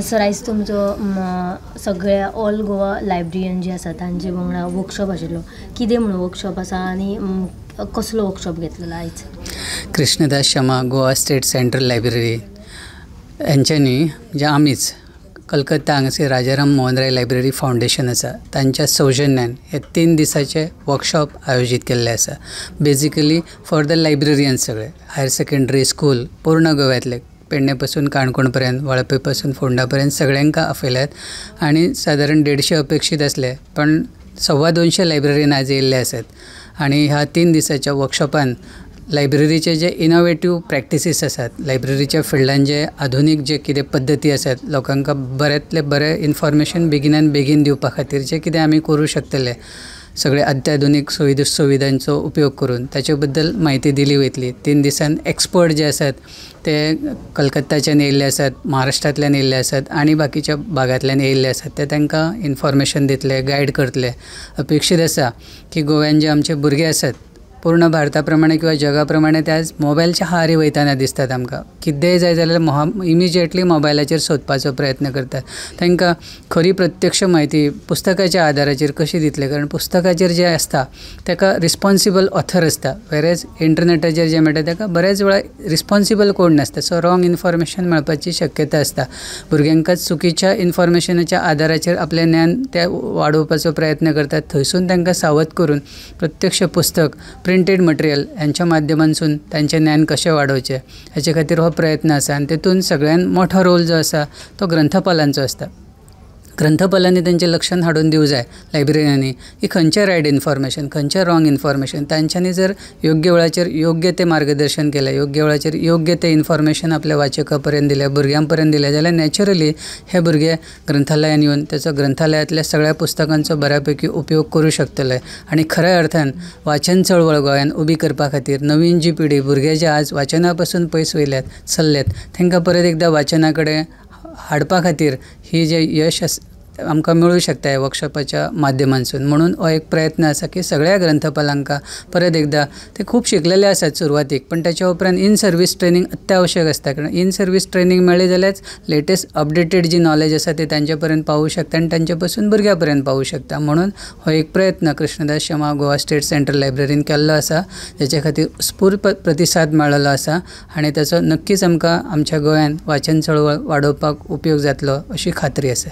Sir आयज तुमचो सगळ्या ऑल गोवा लायब्ररीयन जे आसा तांचे वांगडा वर्कशॉप आशिल्लो, कितें म्हणून वर्कशॉप आसा आनी कसलो वर्कशॉप घेतलेलो आयज? Krishnadas Shama Goa state central library हेंच्यांनी म्हणजे आमीच कलकत्ता हांगासर राजाराम मोहन राय लायब्ररी फावंडेशन आसा तांच्या सौजन्यान हे 3 दिसाचे वर्कशॉप आयोजीत केल्ले आसा. बेजिकली फॉर the librarians, सगळे हायर सेकेंडरी स्कूल पूर्ण गोव्यांतले, पेडणे पासून काणकोण पर्यंत, वाळपय पासून फोंडा पर्यंत सगळ्यांक आपयल्यात आनी सादारण 150 अपेक्षीत आसले पण 225 लायब्ररीन आज येयल्ले आसात. आनी ह्या 3 दिसाच्या वर्कशॉपान लायब्ररीचे जे इनोवेटीव प्रॅक्टिसीस आसात, लायब्ररीच्या फिल्डान जे आधुनीक जे कितें पद्दती आसात, लोकांक बऱ्यांतलें बरें इन्फॉर्मेशन बेगिनान बेगीन दिवपा खातीर जें कितें आमी करूं शकतले सगळे अत्याधुनीक सुविधांचो उपयोग करून ताचे बद्दल म्हायती दिली वयतली. 3 दिसान एक्सपर्ट जे आसात ते कलकत्ताच्यान येयल्ले आसात, महाराष्ट्रांतल्यान येयल्ले आसात आनी बाकीच्या भागांतल्यान येयल्ले आसात, ते तांकां इन्फॉर्मेशन दितले, गायड करतले. अपेक्षीत आसा की गोव्यान जे आमचे भुरगे आसात पूर्ण भारता प्रमाणे किंवा जगा प्रमाणे ते आज मोबायलच्या आहारी वयतना दिसतात आमकां. कितेंय जाय जाल्यार इमिजिएटली मोबायलाचेर सोदपाचो प्रयत्न करतात. तांकां खरी प्रत्यक्ष म्हायती पुस्तकाच्या आदाराचेर कशी दितले, कारण पुस्तकाचेर जें आसता ताका रिस्पोन्सिबल ऑथर आसता, वेरेज इंटरनेटाचेर जें मेळटा ताका बऱ्याच वेळा रिस्पोन्सिबल कोण नासता, सो रॉंग इन्फॉर्मेशन मेळपाची शक्यता आसता. भुरग्यांक चुकीच्या इन्फॉर्मेशनाच्या आदाराचेर आपलें ज्ञान ते वाडोवपाचो प्रयत्न करतात. थंयसून तांकां सावध करून प्रत्यक्ष पुस्तक, प्रिंटेड मटेरियल हांच्या माध्यमांसून तांचें ज्ञान कशें वाडोवचें हाचे खातीर हो प्रयत्न आसा. आनी तेतून सगळ्यान मोठो रोल जो आसा तो ग्रंथपालांचो आसता. ग्रंथपालांनी तांचे लक्षांत हाडून दिवं जाय लायब्ररींनी की खंयचें रायट इन्फॉर्मेशन, खंयचें रॉंग इन्फॉर्मेशन. तांच्यांनी जर योग्य वेळाचेर योग्य तें मार्गदर्शन केलें, योग्य वेळाचेर योग्य तें इन्फॉर्मेशन आपल्या वाचका पर्यंत दिलें, भुरग्यां पर्यंत दिलें जाल्यार नॅचरली हे भुरगे ग्रंथालयान येवन ताचो ग्रंथालयांतल्या सगळ्या पुस्तकांचो बऱ्या पैकी उपयोग करूं शकतले. आनी खऱ्या अर्थान वाचन चळवळ गोंयान उबी करपा खातीर नवीन जी पिढी, भुरगे जे आज वाचना पासून पयस वयल्यात चल्ल्यात तांकां परत एकदां वाचना कडेन हाडपा खातीर ही जे यश आमकां मेळूं शकता ह्या वर्कशॉपाच्या माध्यमांसून. म्हणून हो एक प्रयत्न आसा की सगळ्या ग्रंथपालांक परत एकदां, ते खूब शिकलेले आसात सुरवातीक, पण ताच्या उपरांत इन सर्वीस ट्रेनींग अत्यावश्यक आसता, कारण इन सर्वीस ट्रेनींग मेळ्ळी जाल्यार लेटेस्ट अपडेटेड जी नॉलेज आसा ती तांचे पर्यंत पावूं शकता आनी तांचे पासून भुरग्यां पर्यंत पावूं शकता. म्हणून हो एक प्रयत्न कृष्णदास शमा गोवा स्टेट सेंट्रल लायब्ररीन केल्लो आसा, जाचे खातीर स्फूर्त प्रतिसाद मेळिल्लो आसा आनी ताचो नक्कीच आमकां आमच्या गोंयांत वाचन चळवळ वाडोवपाक उपयोग जातलो अशी खात्री आसा.